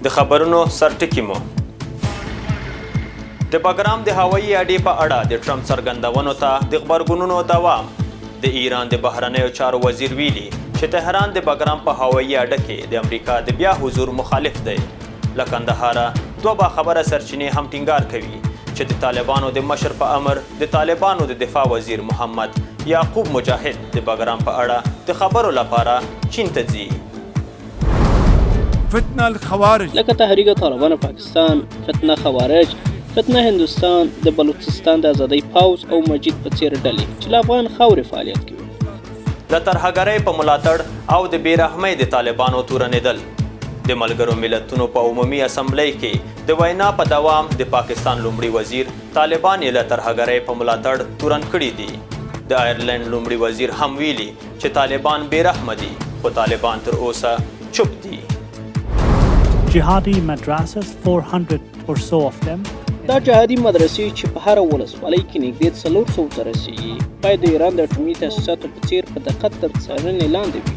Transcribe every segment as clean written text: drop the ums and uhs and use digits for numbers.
د خبرونو سرټکي مو د بګرام د هوایي اډې په اړه د ټرمپ څرګندونو ته د غبرګونونو دوام. د ایران د بهرنیو چارو وزیر ویلي چې تهران د بګرام په هوایي اډه کې د امریکا د بیا حضور مخالف دی. له کندهاره دوه باخبره سرچینې هم ټینګار کوي چې د طالبانو د مشر په امر د طالبانو د دفاع وزیر محمد یعقوب مجاهد د بګرام په اړه د خبرو لپاره چین ته ځي. فتنه الخوارج. لکه تحریک طالبان پاکستان، فتنه خوارج، فتنه هندوستان، د بلوچستان د ازادۍ پوځ او مجید په څېر ډلې چې له افغان خاورې فعالیت کوي. د ترهګرۍ په ملاتړ او د بې رحمۍ د طالبانو تورنېدل. د ملګرو ملتونو په عمومي اسمبلۍ کې د وینا په دوام د پاکستان لومړي وزیر طالبان یې له ترهګرۍ په ملاتړ تورن کړي دي. د آیرلنډ لومړي وزیر هم ویلي چې طالبان بې رحمه دي، خو طالبان تر اوسه چوپ دي. Jihadi madrasas, 400 or so of them. دا جهادي مدرسې چې په هره ولسوالۍ کې نږدې 400 ته رسېږي، باید د ایران د اټومي تاسیساتو په څېر په دقت تر څارنې لاندې وي.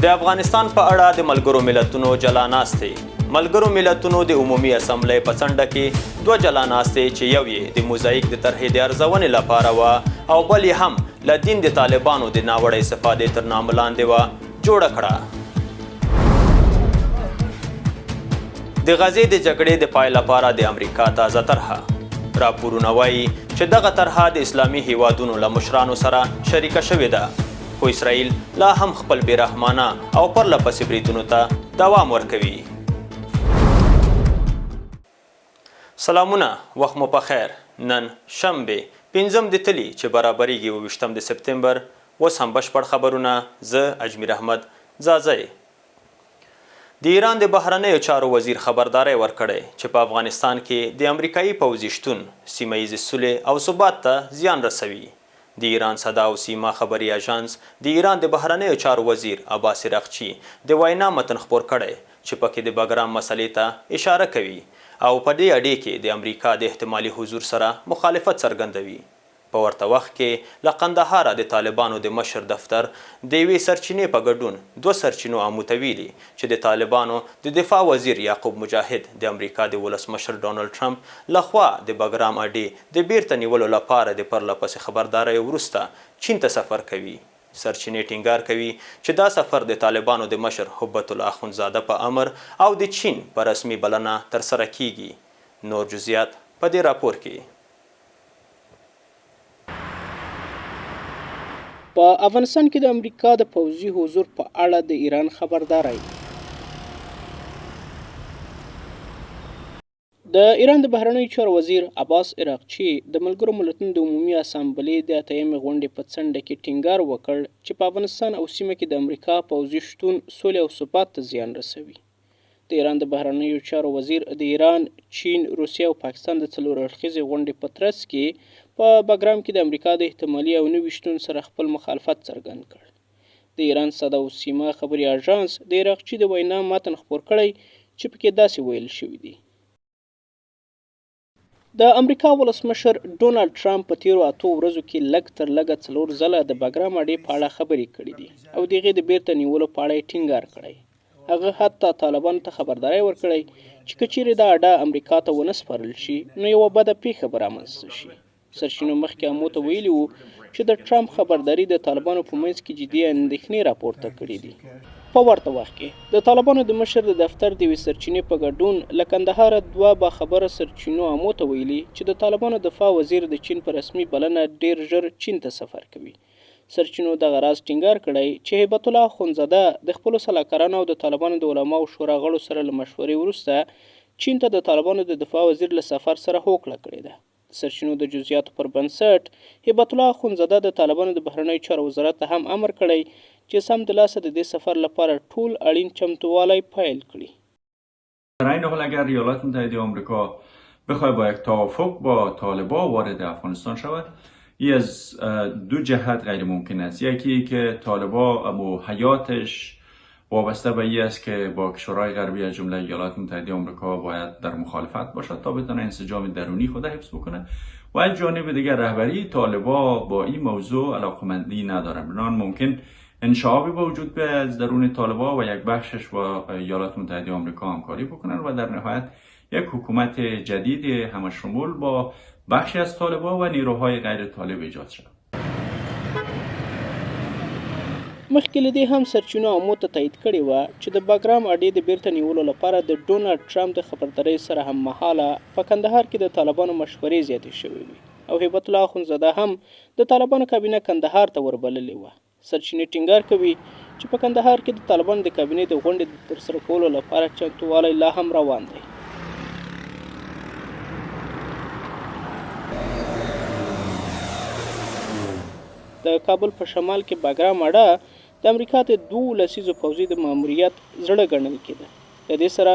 د افغانستان په اړه د ملګرو ملتونو جلا ناستې. ملګرو ملتونو د عمومي اسمبلۍ په څنډه کې دوه جلا ناستې چې یو یې د موزاییک د طرحې د ارزونې لپاره وه او بل یې هم له دین د طالبانو د ناوړه استفادې تر نامه لاندې وه، جوړه کړه. د غزې د جګړې د پای لپاره د امریکا تازه طرحه. راپورونه وایي چې دغه طرحه د اسلامي هیوادونو له مشرانو سره شریکه شوې ده، خو اسرائیل لا هم خپل بې رحمانه او پرله پسې بریدونو ته دوام ورکوي. سلامونه، وخت مو په خیر. نن شنبه پنځم د تلي چې برابرېږي 27 د سپتمبر. اوس هم بشپړ خبرونه، زه اجمیر احمد ځاځی. د ایران د بهرنیو چارو وزیر خبرداری ورکړی چې په افغانستان کې د امریکایي پوځي شتون سیمه ییزې سولې او ثبات ته زیان رسوي. د ایران صدا او سیما خبري اژانس د ایران د بهرنیو چارو وزیر عباس عراقچي د وینا متن خپور کړی چې پکې د بګرام مسئلې ته اشاره کوي او په دې اډې کې د امریکا د احتمالي حضور سره مخالفت څرګندوي. په ورته وخت کې له قندهاره د طالبانو د مشر دفتر د یوې سرچینې په ګډون دوه سرچینو آمو ته ویلي چې د طالبانو د دفاع وزیر یعقوب مجاهد د امریکا د ولسمشر ډونالډ ټرمپ له خوا د بګرام اډې د بیرته نیولو لپاره د پرله پسې خبرداریو وروسته چین ته سفر کوي. سرچینې ټینګار کوي چې دا سفر د طالبانو د مشر هبت الله اخوندزاده په امر او د چین په رسمي بلنه ترسره کیږي. نور جزیات په دې راپور کې. په افغانستان کې د امریکا د پوځي حضور په اړه د ایران خبرداری. د ایران د بهرنیو چارو وزیر عباس عراقچي د ملګرو ملتونو د عمومي اسامبلې د اتیمې غونډې په څنډه کې ټینګار وکړ چې په افغانستان او سیمه کې د امریکا پوځي شتون سولې او ثبات ته زیان رسوي. د ایران د بهرنیو چارو وزیر د ایران، چین، روسیې او پاکستان د څلور اړخیزې غونډې په ترڅ کې په بګرام کې د امریکا د احتمالي او نوي شتون سره خپل مخالفت څرګند کړ. د ایران صدا و سیما خبري اژانس د عراقچي د وینا متن خپور کړی چې پکې داسې ویل شوي دي. د امریکا ولسمشر ډونالډ ټرمپ په تېرو اتو ورځو کې لږ تر لږه څلور ځله د بګرام اډې په اړه خبرې کړې دي او د هغې د بیرته نیولو په اړه یې ټینګار کړی. هغه حتی طالبانو ته خبرداری ورکړی چې که چیرې دا اډه امریکا ته ونه سپارل شي نو یوه بده پیښه به رامنځته شي. سرچینو مخکې امو ته ویلي وو چې د ټرمپ خبرداري د طالبانو په منځ کې جدي اندېښنې راپورته کړې دي. په ورته وخت کې د طالبانو د مشر د دفتر د یوې سرچینې په ګډون له کندهاره دوه باخبره سرچینو امو ته ویلي چې د طالبانو دفاع وزیر د چین په رسمي بلنه ډېر ژر چین ته سفر کوي. سرچینو دغه راز ټینګار کړی چې هبت الله اخوندزاده د خپلو سلاکارانو او د طالبانو د علماو شورا غړو سره له مشورې وروسته چین ته د طالبانو د دفاع وزیر له سفر سره هوکړه کړې ده. د سرچینو د جزئیاتو پر بنسټ، هبت الله اخوندزاده د طالبانو د بهرنیو چارو وزارت ته هم امر کړی چې سمدلاسه د دې سفر لپاره ټول اړین چمتووالی پیل کړي. در عین حال اگر ایالات متحده آمریکا بخواد با یک توافق با طالبا وارد افغانستان شود، ای از دو جهت غیر ممکن است. یکی که طالبا امو حیاتش وابسته به ای است که با کشورهای غربی از جمله ایالات متحده آمریکا باید در مخالفت باشد تا بتونه انسجام درونی خود حفظ بکنه، و از جانب دیگر رهبری طالبا با این موضوع علاقمندی نداره. بنابراین ممکن انشعابی به وجود بیاید از درون طالبا و یک بخشش با ایالات متحده آمریکا همکاری بکنن و در نهایت یک حکومت جدید همه شمول با بخشی از طالبا و نیروهای غیر طالب ایجاد شود. مخکې له دې هم سرچینو امو ته تایید کړې وه چې د باګرام اډې د بیرته نیولو لپاره د ډونالډ ټرمپ د خبردارۍ سره هممهاله په کندهار کې د طالبانو مشورې زیاتې شوې وې او هبت الله اخندزاده هم د طالبانو کابینه کندهار ته وربللې وه. سرچینې ټینګار کوي چې په کندهار کې د طالبانو د کابینې د غونډې د ترسره کولو لپاره چمتووالی لا هم روان دی. د کابل په شمال کې باګرام اډه د امریکا د دوو لسیزو پوځي د ماموریت زړه ګڼل کېده. له دې سره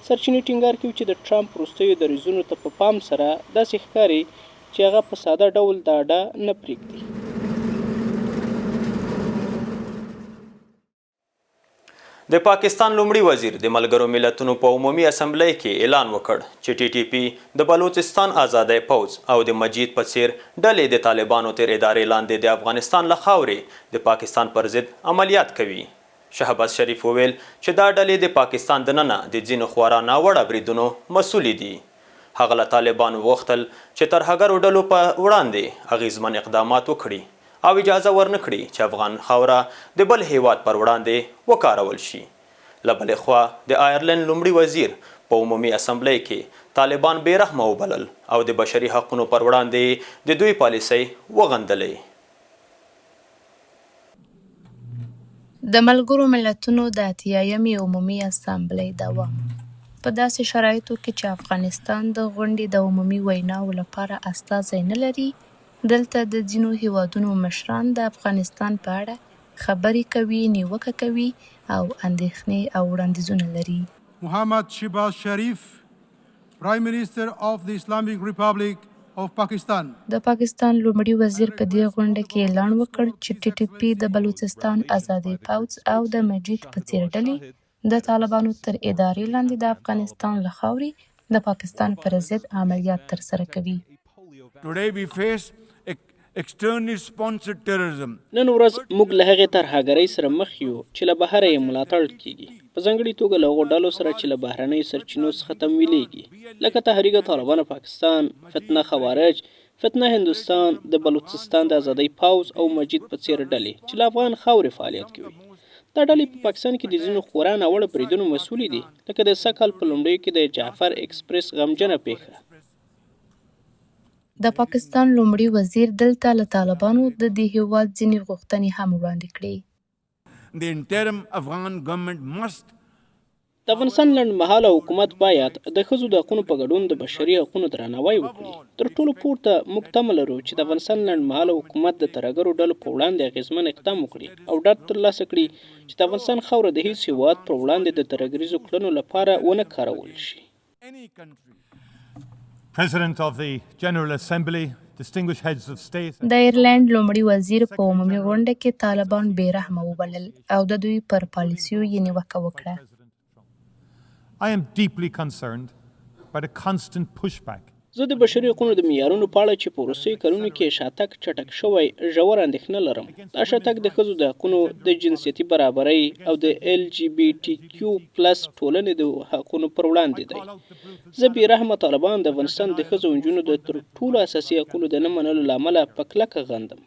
سرچینې ټینګار کوي چې د ټرمپ وروستیو دریځونو ته په پام سره داسې ښکاري چې هغه په ساده ډول دا اډه نه پرېږدي. د پاکستان لومړي وزیر د ملګرو ملتونو په عمومي اسمبلۍ کې اعلان وکړ چې ټي ټي پي، د بلوڅستان ازادۍ پوځ او د مجید په څېر ډلې د طالبانو تر ادارې لاندې د افغانستان له خاورې د پاکستان پر ضد عملیات کوي. شهباز شریف وویل چې دا ډلې د پاکستان دننه د ځینو خورا ناوړه بریدونو مسؤلې دي. هغه له طالبانو وغوښتل چې ترهګرو ډلو په وړاندې اغېزمن اقدامات وکړي او اجازه ورنه کړي چې افغان خاوره د بل هېواد پر وړاندې وکارول شي. له بلې خوا د آیرلنډ لومړي وزیر په عمومي اسمبلۍ کې طالبان بې رحمه وبلل او د بشري حقونو پر وړاندې یې د دوی پالیسۍ وغندلې. د ملګرو ملتونو د اتیایمې عمومي اسامبلۍ دوام، په داسې شرایطو کې چې افغانستان د غونډې د عمومي ویناوو لپاره استازی نه لري، دلته د ځینو هېوادونو مشران د افغانستان په اړه خبرې کوي، نیوکه کوي او اندېښنې او وړاندیزونه لري. Muhammad Shehbaz Sharif, Prime Minister of the Islamic Republic of Pakistan. د پاکستان لومړي وزیر په دې غونډه کې اعلان وکړ چې ټي ټي پي، د بلوڅستان ازادۍ پوځ او د مجید په څېر ډلې د طالبانو تر ادارې لاندې د افغانستان له خاورې د پاکستان پر ضد عملیات ترسره کوي. نن ورځ موږ له هغې ترهګرۍ سره مخ یو چې له بهره یې ملاتړ کېږي، په ځانګړي توګه له هغو ډلو سره چې له بهرنیو سرچینو څخه تمویلېږي، لکه تحریک طالبان پاکستان، فتنه خوارج، فتنه هندوستان، د بلوڅستان د ازادۍ پوځ او مجید په څېر ډلې چې له افغان خاورې فعالیت کوي. دا ډلې په پاکستان کې د ځینو خورا ناوړه بریدونو مسؤلې دي، لکه د سږ کال په لومړیو کې د جعفر اکسپرس غمجنه پېښه. د پاکستان لومړي وزیر دلته له طالبانو د دې هېواد ځینې غوښتنې هم وړاندې کړې. The interim Afghan government must د افغانستان لنډمهاله حکومت باید د ښځو د حقونو په ګډون د بشري حقونو درناوی وکړي. تر ټولو پورته، موږ تمه لرو چې د افغانستان لنډمهاله حکومت د ترهګرو ډلو په وړاندې اغېزمن اقدام وکړي او ډاډ ترلاسه کړي چې د افغانستان خاوره د هیڅ هیواد پر وړاندې د ترهګریزو کړنو لپاره ونه کارول شي. د ایرلنډ لومړي وزیر په عمومي غونډه کې طالبان بې رحمه وبلل او د دوی پر پالیسیو یې نیوکه وکړه. زه د بشري حقونو د معیارونو په اړه چې په وروستیو کلونو کې یې شاتګ چټک شوی، ژوره اندېښنه لرم. دا شاتګ د ښځو د حقونو، د جنسیتي برابرۍ او د ایل جي بي ټي کیو پلس ټولنې د حقونو پر وړاندې دی. زه بې رحمه طالبان د افغانستان د ښځو او نجونو د تر ټولو اساسي حقونو د نه منلو له امله په کلکه غندم.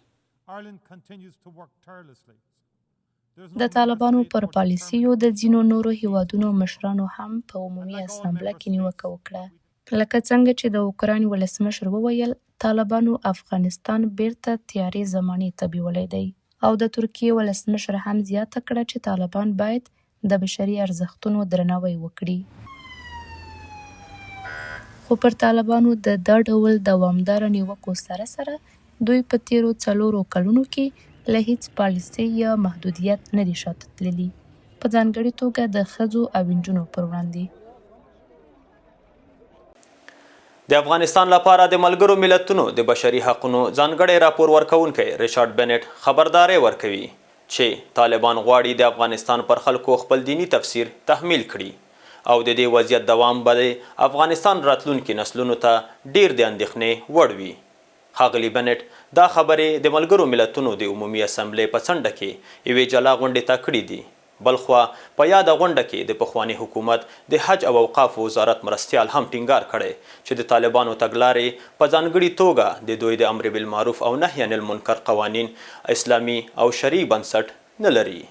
د طالبانو پر پالیسیو د ځینو نورو هېوادونو مشرانو هم په عمومي اسامبله کې نیوکه وکړه. لکه څنګه چې د اوکراین ولسمشر وویل، طالبانو افغانستان بېرته تیارې زمانې ته بیولی دی او د ترکیې ولسمشر هم زیاته کړه چې طالبان باید د بشري ارزښتونو درناوی وکړي. خو پر طالبانو د دا ډول دوامداره نیوکو سره سره دوی په تېرو څلورو کلونو کې له هېڅ پالیسۍ یا محدودیت نه دي شاته تللي، په ځانګړې توګه د ښځو او نجونو پر وړاندې. د افغانستان لپاره د ملګرو ملتونو د بشري حقونو ځانګړی راپور ورکوونکی ریچارډ بنټ خبرداری ورکوي چې طالبان غواړي د افغانستان پر خلکو خپل دیني تفسیر تحمیل کړي او د دې وضعیت دوام به د افغانستان راتلونکي نسلونو ته ډېر د اندېښنې وړ وي. ښاغلي بنټ دا خبرې د ملګرو ملتونو د عمومي اسمبلۍ په څنډه کې یوې جلا غونډې ته کړې دي. بلخوا په یاده غونډه کې د پخواني حکومت د حج او اوقافو وزارت مرستیال هم ټینګار کړی چې د طالبانو تګلارې په ځانګړي توګه د دوی د امر بالمعروف او نهی عن المنکر قوانین اسلامي او شرعي بنسټ نه لري.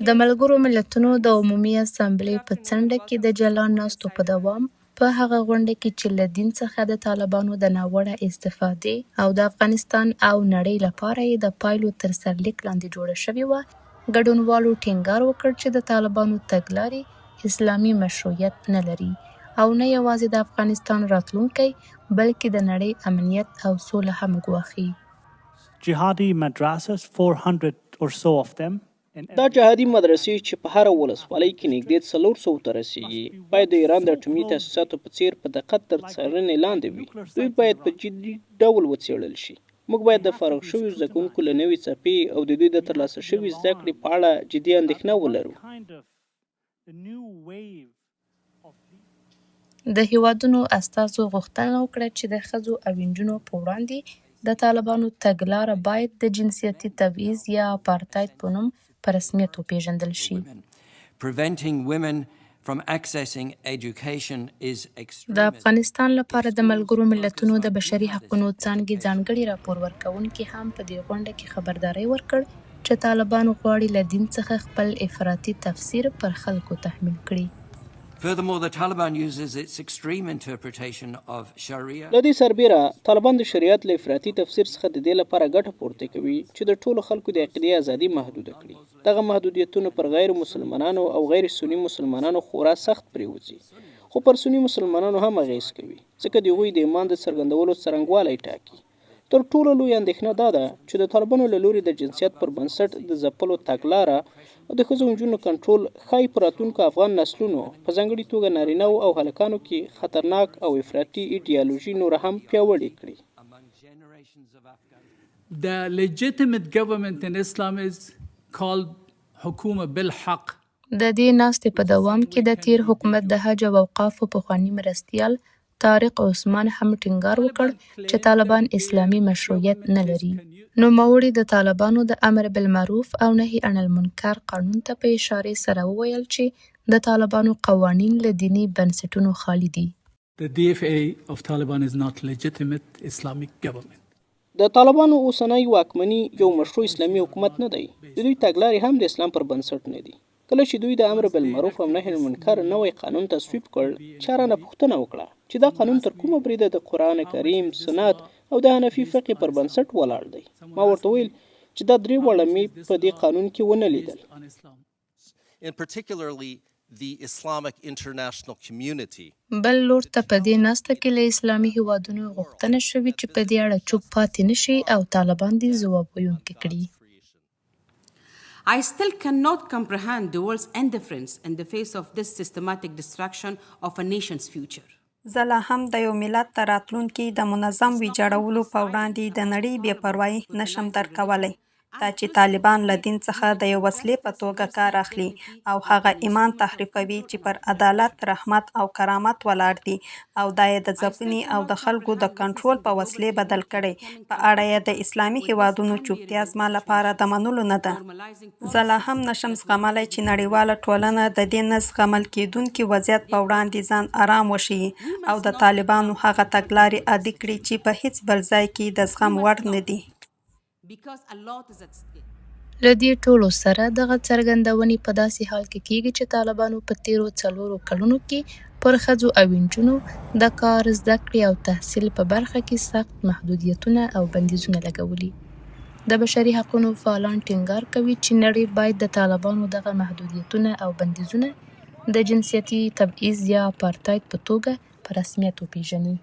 د ملګرو ملتونو د عمومي اسامبلې په څنډه کې د جلا ناستو په دوام، په هغه غونډه کې چې له دین څخه د طالبانو د ناوړه استفادې او د افغانستان او نړۍ لپاره یې د پایلو تر سرلیک لاندې جوړه شوې وه، ګډونوالو ټینګار وکړ چې د طالبانو تګلارې اسلامي مشروعیت نه لري او نه یوازې د افغانستان راتلونکی، بلکې د نړۍ امنیت او سوله هم ګواښي. Jihadi madrasas, 400 or so of them. دا جهادي مدرسې چې په هره ولسوالۍ کې نږدې 400 ته رسېږي، باید د ایران د اټومي تاسیساتو په څېر په دقت تر څارنې لاندې وي. دوی باید په جدي ډول وڅېړل شي. موږ باید د فارغ شویو زده کوونکو له نوې څپې او د دوی د ترلاسه شوې زده کړې په اړه جدي اندېښنه ولرو. د هېوادونو استازو غوښتنه وکړه چې د ښځو او نجونو په وړاندې د طالبانو تګلاره باید د جنسیتي تبعیض یا اپارتاید په نوم په رسمیت وپېژندل شي. د افغانستان لپاره د ملګرو ملتونو د بشري حقونو څانګې ځانګړي راپور ورکوونکي هم په دې غونډه کې خبرداری ورکړ چې طالبان غواړي له دین څخه خپل افراطي تفسیر پر خلکو تحمیل کړي. له دې سربېره، طالبان د شریعت له افراطي تفسیر څخه د دې لپاره ګټه پورته کوي چې د ټولو خلکو د عقیدې ازادي محدوده کړي. دغه محدودیتونه پر غیر مسلمانانو او غیر سني مسلمانانو خورا سخت پرېوځي، خو پر سني مسلمانانو هم اغېز کوي، ځکه د هغوی د ایمان د څرګندولو څرنګوالی ټاکي. تر ټولو لویه اندېښنه دا ده چې د طالبانو له لوري د جنسیت پر بنسټ د ځپلو تګلاره او د ښځو او نجونو کنټرول ښايي په راتلونکو افغان نسلونو، په ځانګړي توګه نارینه وو او هلکانو کې خطرناک او افراطي ایډیالوژي نوره هم پیاوړې کړي. The legitimate government in Islam is called حکومة بالحق. د دې ناستې په دوام کې د تېر حکومت د حج او اوقافو پخواني مرستیال طارق عثمان هم ټینګار وکړ چې طالبان اسلامي مشروعیت نه لري. نوموړي د طالبانو د امر بالمعروف او نهي عن المنکر قانون ته په اشارې سره وویل چې د طالبانو قوانین له دیني بنسټونو خالي دي. The DFA of Taliban is not legitimate Islamic government. د طالبانو اوسنۍ واکمني یو مشروع اسلامي حکومت نه دی. د دوی تګلارې هم د اسلام پر بنسټ نه دي. کله چې دوی د امر بالمعروف او نهی المنکر نوی قانون تصویب کړ، چا رانه پوښتنه وکړه چې دا قانون تر کومه بریده د قرآن کریم، سنت او د حنفي فقې پر بنسټ ولاړ دی؟ ما ورته وویل چې دا درې واړه مې په دې قانون کې ونه لیدل. بل لور ته په دې ناسته کې له اسلامي هېوادونو غوښتنه شوې چې په دې اړه چوپ پاتې نه شي او طالبان دې ځواب ویونکي کړي. I still cannot comprehend the world's indifference in the face of this systematic destruction of a nation's future. زه لا هم د یو ملت د راتلونکي د منظم ویجاړولو په وړاندې د نړۍ بې پروايي نه شم درک کولی. دا چې طالبان له دین څخه د یو وسلې په توګه کار اخلي او هغه ایمان تحریفوي چې پر عدالت، رحمت او کرامت ولاړ دي او دا یې د ځپنې او د خلکو د کنټرول په وسلې بدل کړی، په اړه یې د اسلامي هېوادونو چوپتیا زما لپاره د منلو نه ده. زه لا هم نه شم زغملی چې نړیواله ټولنه د دې نه زغمل کېدونکي وضعیت په وړاندې ځان ارام وښيي او د طالبانو هغه تګلارې عادي کړي چې په هېڅ بل ځای کې د زغم وړ نه دي. له دې ټولو سره، دغه څرګندونې په داسې حال کې کېږي چې طالبانو په تېرو څلورو کلونو کې پر ښځو او نجونو د کار، زده کړې او تحصیل په برخه کې سخت محدودیتونه او بندیزونه لګولي. د بشري حقونو فعالان ټینګار کوي چې نړۍ باید د طالبانو دغه محدودیتونه او بندیزونه د جنسیتي تبعیض یا اپارتاید په توګه په رسمیت وپېژني.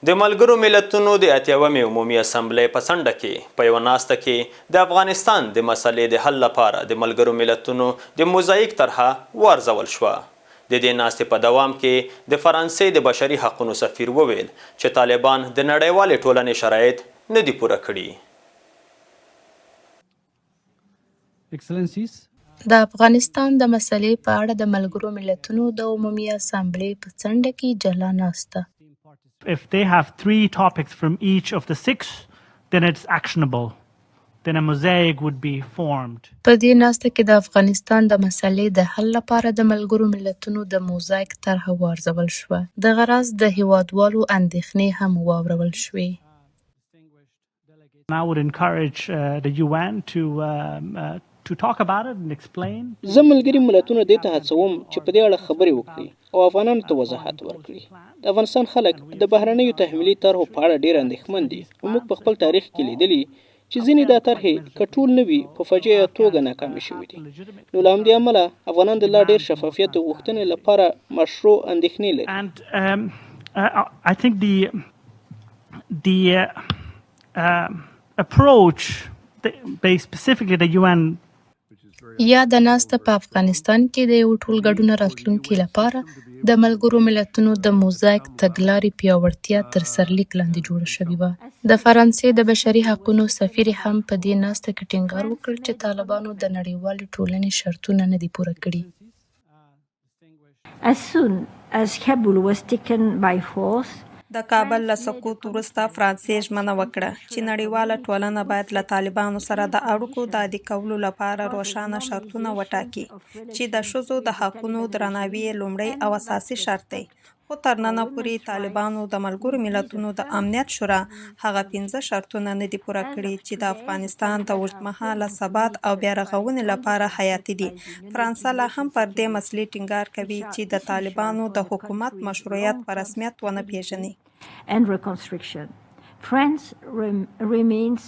د ملګرو ملتونو د اتیاومې عمومي اسمبلۍ په څنډه کې په یوه ناسته کې د افغانستان د مسئلې د حل لپاره د ملګرو ملتونو د موزاییک طرحه وارزول شوه. د دې ناستې په دوام کې د فرانسې د بشري حقونو سفیر وویل چې طالبان د نړیوالې ټولنې شرایط نه دي پوره کړي. د افغانستان د مسئلې په اړه د ملګرو ملتونو د عمومي اسامبلې په څنډه کې جلا ناسته. If they have three topics from each of the six, then it's actionable. Then a mosaic would be formed. په دې ناسته کې د افغانستان د مسئلې د حل لپاره د ملګرو ملتونو د موزاییک طرحه وارزول شوه. دغه راز د هېوادوالو اندېښنې هم واورول شوې. And I would encourage the UN to to talk about it and explain. زه ملګري ملتونه دې ته هڅوم چې په دې اړه خبرې وکړي او افغانانو ته وضاحت ورکړي. د افغانستان خلک د بهرنیو تحمیلي طرحو په اړه ډېر اندېښمن دي او موږ په خپل تاریخ کې لیدلي چې ځینې دا طرحې که ټول نه وي په فجیعه توګه ناکامې شوې دي. نو له همدې امله افغانان د لا ډېر شفافیت د غوښتنې لپاره مشروع اندېښنې لري. And I think the the approach they specifically the UN یاده ناسته په افغانستان کې د یوه ټولګډونه راتلونکي لپاره د ملګرو ملتونو د موزاییک تګلارې پیاوړتیا تر سرلیک لاندې جوړه شوې وه. د فرانسې د بشري حقونو سفیرې هم په دې ناسته کې ټینګار وکړ چې طالبانو د نړیوالې ټولنې شرطونه نه دي پوره کړي. As soon as Kabul was taken by force, د کابل له سقوط وروسته فرانسې ژمنه وکړه چې نړیواله ټولنه باید له طالبانو سره د اړیکو د عادي کولو لپاره روښانه شرطونه وټاکي چې د ښځو د حقونو درناوی یې لومړی او اساسي شرط دی. خو تر ننه پورې طالبانو د ملګرو ملتونو د امنیت شورا هغه پنځه شرطونه نه دي پوره کړي چې د افغانستان د اوږدمهاله ثبات او بیارغونې لپاره حیاتي دي. فرانسه لا هم پر دې مسلې ټینګار کوي چې د طالبانو د حکومت مشروعیت په رسمیت ونه پیژني. and reconstruction. France remains.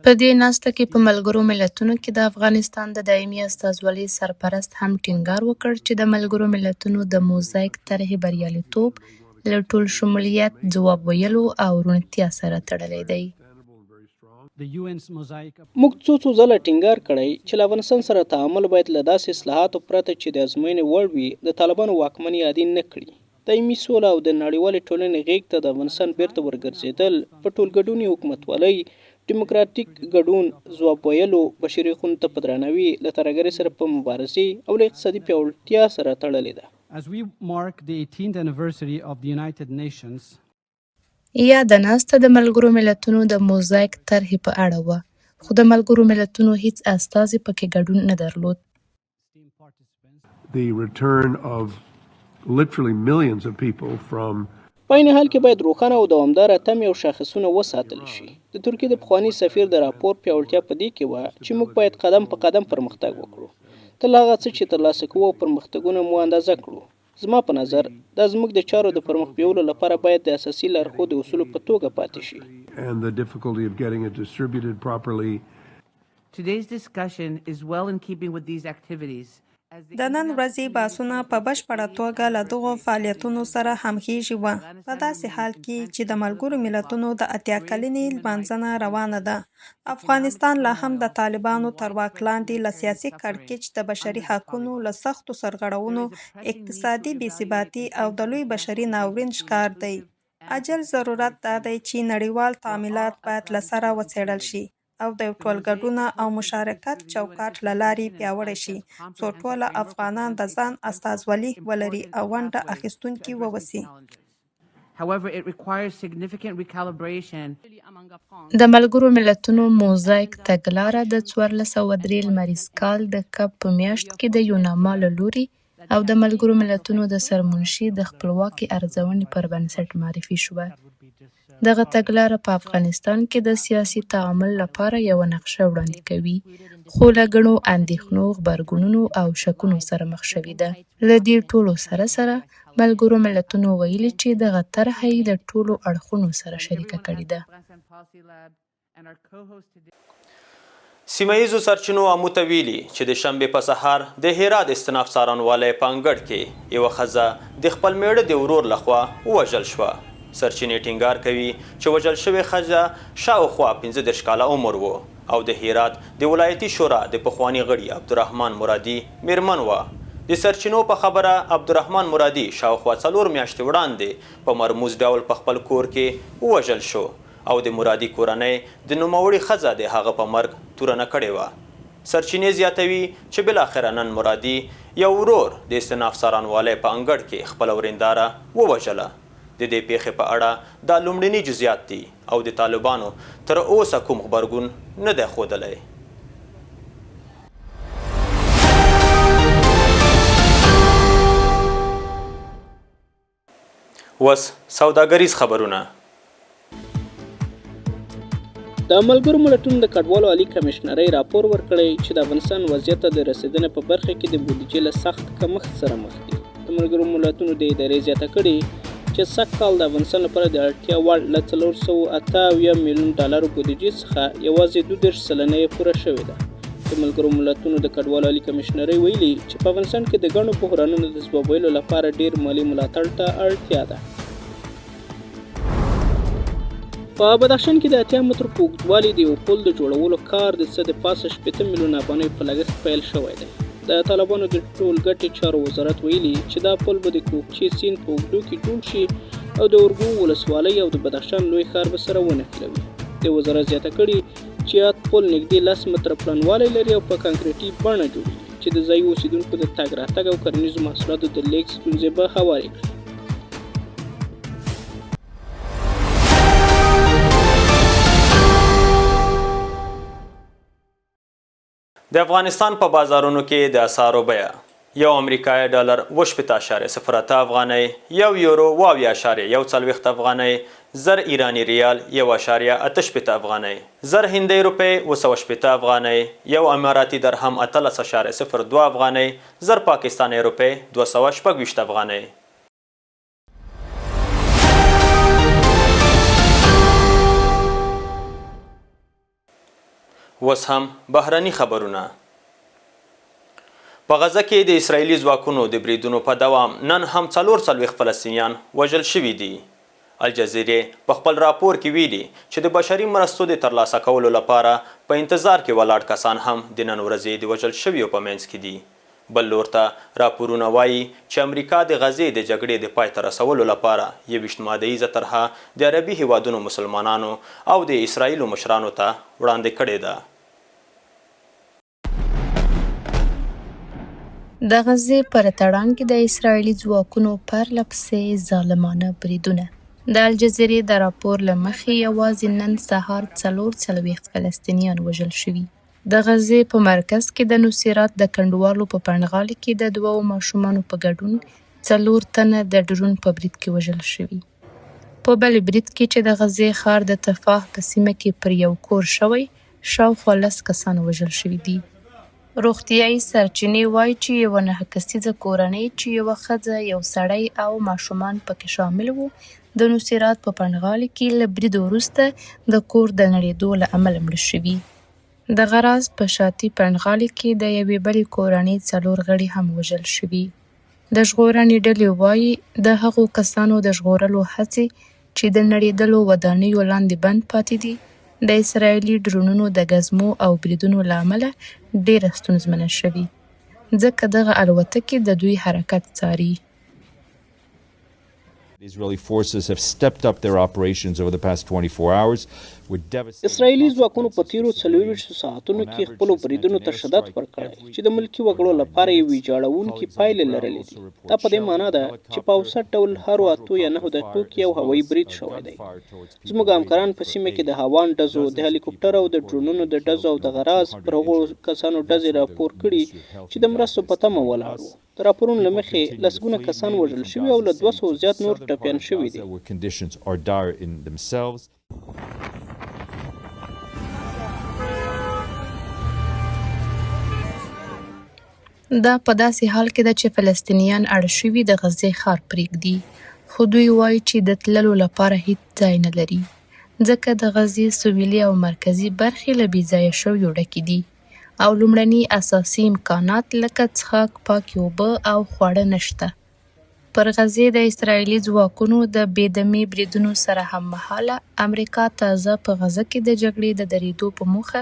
په دې ناسته کې په ملګرو ملتونو کې د افغانستان د دایمي استازولۍ سرپرست هم ټینګار وکړ چې د ملګرو ملتونو د موزاییک طرحې بریالیتوب له ټول شمولیت، ځواب ویلو او روڼتیا سره تړلی دی. موږ څو څو ځله ټینګار کړی چې له افغانستان سره تعامل باید له داسې اصلاحاتو پرته چې د ازموینې وړ وي، د طالبانو واکمني عادي نه کړي. دایمي سوله او د نړیوالې ټولنې غېږ ته د افغانستان بېرته ورګرځېدل په ټولګډوني حکومتولۍ، ډیموکراتیک ګډون، ځواب ویلو، بشري حقونو ته په درناوي، له ترهګرۍ سره په مبارزې او له اقتصادي پیاوړتیا سره تړلې ده. As we mark the 18th anniversary of the United Nations, یاده ناسته د ملګرو ملتونو د موزاییک طرحې په اړه وه، خو د ملګرو ملتونو هیڅ استازي په کې ګډون نه درلود. The return of literally millions of people from په عین حال کې باید روښانه او دوامداره تمې او شاخصونه وساتل شي. د ترکیې د پخواني سفیر د راپور پیاوړتیا په دې کې وه چې موږ باید قدم په قدم پرمختګ وکړو. تل هغه څه چې ترلاسه کوو او پرمختګونه مو اندازه کړو. زما په نظر، دا زموږ د چارو د پرمخ بیولو لپاره باید د اساسي لارښود د اصولو په توګه پاتې شي. and the difficulty of getting it distributed properly. Today's discussion is well in keeping with these activities. د نن ورځې بحثونه په بشپړه توګه له دغو فعالیتونو سره همغږي وه. په داسې حال کې چې د ملګرو ملتونو د 80 کلنې لمانځنه روانه ده، افغانستان لا هم د طالبانو تر واک لاندې له سیاسي کړکېچ، د بشري حقونو له سختو سرغړونو، اقتصادي بې ثباتۍ او د لوی بشري ناورین ښکار دی. عاجل ضرورت دا دی چې نړیوال تعاملات باید له سره وڅېړل شي او د یو ټولګډونه او مشارکت چوکاټ له لارې پیاوړي شي، څو ټوله افغانان د ځان استازولي ولري او ونډه اخیستونکي واوسي. However, it requires significant recalibration. د ملګرو ملتونو موزاییک تګلاره د 1403 لمریز کال د کب په میاشت کې د یوناما له لوري او د ملګرو ملتونو د سرمنشي د خپلواکې ارزونې پر بنسټ معرفي شوه. دغه تګلاره په افغانستان کې د سیاسي تعامل لپاره یوه نقشه وړاندې کوي، خو له ګڼو اندېښنو، غبرګونونو او شکونو سره مخ شوې ده. له دې ټولو سره سره، ملګرو ملتونو ویلي چې دغه طرحه یې له ټولو اړخونو سره شریکه کړې ده. سیمه ییزو سرچینو امو ته ویلي چې د شنبې په سهار د هرات استناف څارنوالۍ په انګړ کې یوه ښځه د خپل مېړه د ورور له خوا ووژل شوه. سرچینې ټینګار کوي چې وژل شوې ښځه شاوخوا 35 کاله عمر و او د هرات د ولایتي شورا د پخواني غړي عبدالرحمن مرادي مېرمن وه. د سرچینو په خبره عبدالرحمن مرادي شاوخوا څلور میاشتې وړاندې په مرموز ډول په خپل کور کې ووژل شو او د مرادي کورنۍ د نوموړي ښځه د هغه په مرګ تورنه کړې وه. سرچینې زیاتوي چې بالاخره نن مرادي یو ورور د استیناف څارنوالۍ په انګړ کې خپله ورینداره ووژله. د دې پېښې په اړه دا لومړني جزیات دي او د طالبانو تر اوسه کوم غبرګون نه دی ښودلی. اوس سوداګریز خبرونه. د ملګرو ملتونو د کډوالو عالي کمېشنرۍ راپور ورکړی چې د افغانستان وضعیت ته د رسېدنې په برخه کې د بودیجې له سخت کمښت سره مخ دي. د ملګرو ملتونو دې ادارې زیاته کړې چې سږ کال د افغانستان لپاره د اړتیا وړ له 478 میلیون ډالرو بودیجې څخه یوازې 32% یې پوره شوې ده. د ملګرو ملتونو د کډوالو عالي کمېشنرۍ ویلي چې په افغانستان کې د ګڼو بحرانونو د ځواب ویلو لپاره ډېر مالي ملاتړ ته اړتیا ده. په بدخشان کې د 80 مترو په اوږدوالي د یو پل د جوړولو کار د څه د پاسه 60 میلیونه افغانیو په لګښت پیل شوی دی. د طالبانو د ټولګټې چارو وزارت ویلي چې دا پل به د کوکچې سیند په اوږدو کې جوړ شي او د ارګو ولسوالۍ او د بدخشان لوی ښار به سره ونښلوي. د وزارت زیاته کړې چې یاد پل نږدې 10 متره پلنوالی لري او په کانکریټي بڼه جوړیږي چې د ځایي اوسیدونکو د تګ راتګ او کرنیزو محصولاتو د لیږد ستونزې به هوارې کړي. د افغانستان په بازارونو کې د اسعارو بیه: یو امریکایي ډالر 67.08 افغانۍ، یو یورو 77.41 افغانۍ، 1000 ایراني ریال 1.68 افغانۍ، 1000 هندۍ روپۍ 760 افغانۍ، یو اماراتي درهم 18.02 افغانۍ، 1000 پاکستانۍ روپۍ 226 افغانۍ. اوس هم بهرني خبرونه. په غزه کې د اسراییلي ځواکونو د بریدونو په دوام نن هم 44 فلسطینیان وژل شوي دي. الجزیرې په خپل راپور کې ویلي چې د بشري مرستو د ترلاسه کولو لپاره په انتظار کې ولاړ کسان هم د نن ورځې د وژل شویو په منځ کې دي. بل لور ته راپورونه وايي چې امریکا د غزې د جګړې د پای ته رسولو لپاره 21 ماده ییزه طرحه د عربي هېوادونو مسلمانانو او د اسراییلو مشرانو ته وړاندې کړې ده. د غزې پر تړانګې د اسراییلي ځواکونو پرله پسې ظالمانه بریدونه. د الجزیرې د راپور له مخې یوازې نن سهار 44 فلسطینیان وژل شوي. د غزې په مرکز کې د نصیرات د کنډوالو په پنډغالي کې د دوو ماشومانو په ګډون څلور تنه د ډرون په برید کې وژل شوي. په بل برید کې چې د غزې ښار د تفاح په سیمه کې پر یو کور شوی، شاوخوا لس کسان وژل شوي دي. روغتیايي سرچینې وايي چې یوه نهه کسیزه کورنۍ چې یوه ښځه، یو سړی او ماشومان پکې شامل وو، د نصیرات په پنډغالي کې له برید وروسته د کور د نړېدو له امله مړه شوي. دغه راز په شاتي پنډغالي کې د یوې بلې کورنۍ څلور غړي هم وژل شوي. د ژغورنې ډلې وايي، د هغو کسانو د ژغورلو هڅې چې د نړېدلو ودانیو لاندې بند پاتې دي، د اسراییلي ډرونونو د ګزمو او بریدونو له امله ډېره ستونزمنه شوې، ځکه دغه الوتکې د دوی حرکت څاري. Israeli forces have stepped up their operations over the past 24 hours with devastating اسراییلي ځواکونو په تېرو 24 ساعتونو کې خپلو بریدونو ته شدت ورکړی چې د ملکي وګړو لپاره یې ویجاړونکې پایلې لرلې دي. دا په دې مانا ده چې په اوسط ډول هرو اتو یا نهو دقیقو کې یو هوایي برید شوی دی. زموږ همکاران په سیمه کې د هاوان ډزو، د هلیکوپټرو او د ډرونونو د ډزو او دغه راز پر هغو کسانو ډزې راپور کړي چې د مرستو په تمه ولاړ وو. د راپورونو له مخې، لسګونه کسان وژل شوي او له 200 زیات نور ټپیان شوي دي. دا په داسې حال کې ده چې فلسطینیان اړ شوي د غزې ښار پرېږدي، خو دوی وايي چې د تللو لپاره هیڅ ځای نه لري، ځکه د غزې سویلي او مرکزي برخې له بې ځایه شویو ډکې دي. او لومړني اساسي امکانات لکه څښاک پاکې اوبه او خواړه نشته. پر غزې د اسراییلي ځواکونو د بې دمې بریدونو سره هممهاله، امریکا تازه په غزه کې د جګړې د درېدو په موخه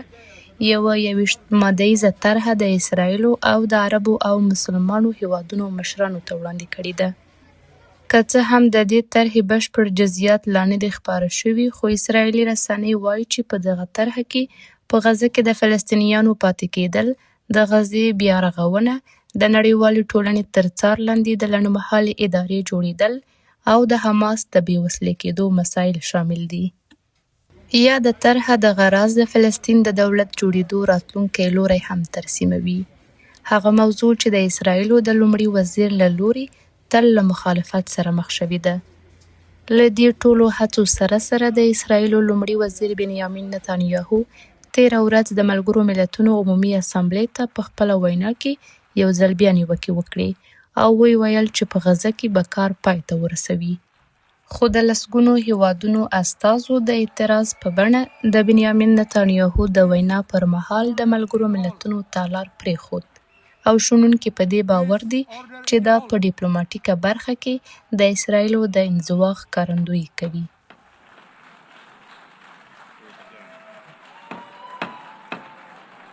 یوه 21 مادهییزه طرحه د اسراییلو او د عربو او مسلمانو هېوادونو مشرانو ته وړاندې کړې ده. که څه هم د دې طرحې بشپړ جزییات لا نه دي خپاره شوي، خو اسراییلي رسنۍ وايي چې په دغه طرحه کې په غزه کې د فلسطینیانو پاتې کېدل، د غزې بیارغونه، د نړیوالې ټولنې تر څار لاندې د لنډمهالې ادارې جوړېدل او د حماس د بې وسلې کېدو مسایل شامل دي. یاده طرحه دغه راز د فلسطین د دولت جوړېدو راتلونکی لوری هم ترسیموي، هغه موضوع چې د اسراییلو د لومړي وزیر له لوري تل له مخالفت سره مخ شوې ده. له دې ټولو هڅو سره سره د اسراییلو لومړي وزیر بنیامین نتانیاهو تېره ورځ د ملګرو ملتونو عمومي اسامبلې ته په خپله وینا کې یو ځل بیا نیوکې وکړې او ویې ویل چې په غزه کې به کار پای ته ورسوي. خو د لسګونو هېوادونو استازو د اعتراض په بڼه د بنیامین نتانیاهو د وینا پر مهال د ملګرو ملتونو تالار پرېښود او شنونکي په دې باور دي چې دا په ډیپلوماټیکه برخه کې د اسراییلو د انزوا ښکارندویي کوي.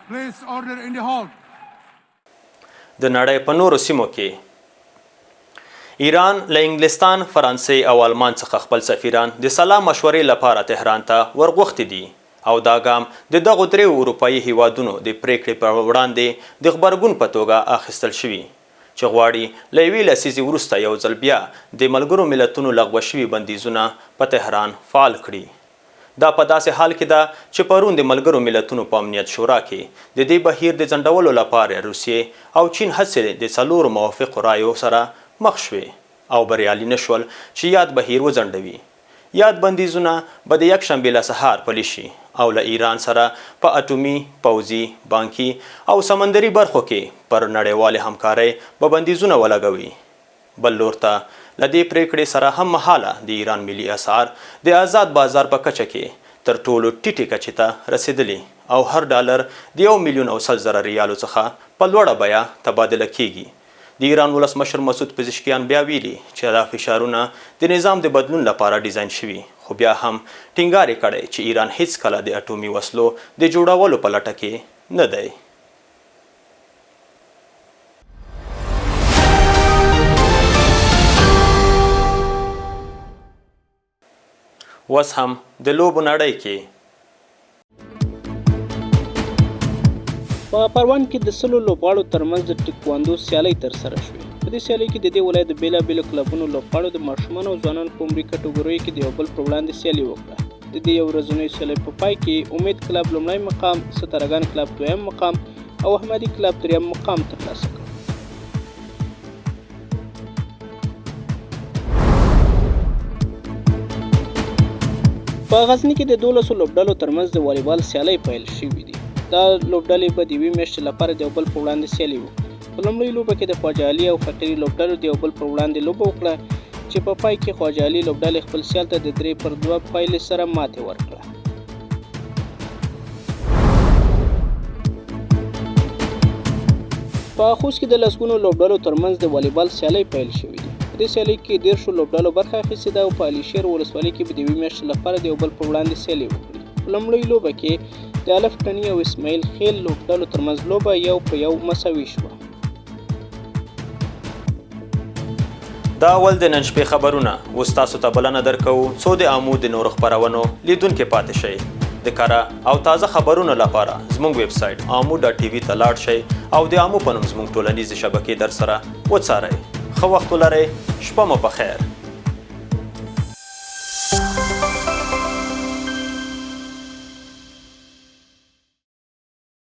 Please order in the hall. د نړۍ په نورو سیمو کې ایران له انګلستان، فرانسې او آلمان څخه خپل سفیران د سلا مشورې لپاره تهران ته ورغوښتي دي او دا ګام د دغو دریو اروپايي هیوادونو د پریکړې پر وړاندې د غبرګون په توګه اخیستل شوي چې غواړي له یوې لسیزې وروسته یو ځل بیا د ملګرو ملتونو لغوه شوي بندیزونه په تهران فعال کړي. دا په داسې حال کې ده چې پرون د ملګرو ملتونو په امنیت شورا کې د دې بهیر د ځنډولو لپاره روسیې او چین هڅې د څلورو موافقو رایو سره مخ شوې او بریالي نه شول چې یاد بهیر وځنډوي. یاد بندیزونه به د یکشنبې له سهار پلي شي او له ایران سره په اټومي، پوځي، بانکي او سمندري برخو کې پر نړیوالې همکارۍ به بندیزونه ولګوي. بل لور ته له دې پرېکړې سره هم مهاله د ایران ملي اسعار د ازاد بازار په کچه کې تر ټولو ټیټې کچې ته رسېدلي او هر ډالر د یو میلیون او 100,000 ریالو څخه په لوړه بیه تبادله کېږي. د ایران ولسمشر مسعود پزشکیان بیا ویلي چې دا فشارونه د نظام د بدلون لپاره ډیزاین شوي، خو بیا هم ټینګار یې کړی چې ایران هېڅکله د اټومي وسلو د جوړولو په لټه کې نه دی. اوس هم د لوبو نړۍ کې په پروان کې د 100 لوبغاړو ترمنځ د ټیکواندو سیالۍ ترسره شوې. په دې سیالۍ کې د دې ولایت د بېلابېلو کلبونو لوبغاړو د ماشومانو او ځوانانو په عمري کټګوریو کې د یو بل پر وړاندې سیالي وکړه. د دې یو ورځنیو سیالیو په پای کې امید کلب لومړی مقام، ستارهګان کلب دویم مقام او احمدي کلب دریم مقام ترلاسه کړ. په غزني کې د 12 لوبډلو ترمنځ د والیبال سیالۍ پیل شوې دي. دا لوبډلې به د یوې میاشتې لپاره د یو بل په وړاندې سیالي وکړي. په لومړۍ لوبه کې د خواجه علي او فقیري لوبډلو د یو بل پر وړاندې لوبه وکړه چې په پای کې خواجه علي لوبډلې خپل سیال ته د 3-2 پایلې سره ماتې ورکړه. په خوست کې د لسګونو لوبډلو ترمنځ د والیبال سیالۍ پیل شوې دي. په دې سیالۍ کې 30 لوبډلو برخه اخیستې ده او په علیشیر ولسوالۍ کې به د یوې میاشتې لپاره د یو بل پر وړاندې سیالي وکړي. په لومړۍ لوبه کې د الف ټني او اسماعیل خیل لوبډلو ترمنځ لوبه 1-1 مساوي شوه. دا ول د نن شپې خبرونه. اوس تاسو ته بلنه درکوو څو د آمو د نورو خپرونو لیدونکي پاتې شئ. د کره او تازه خبرونو لپاره زموږ ویب سایټ amu.tv ته لاړ شئ او د آمو په نوم زموږ ټولنیزې شبکې در سره وڅارئ. ښه وخت ولرئ، شپه مو په خیر.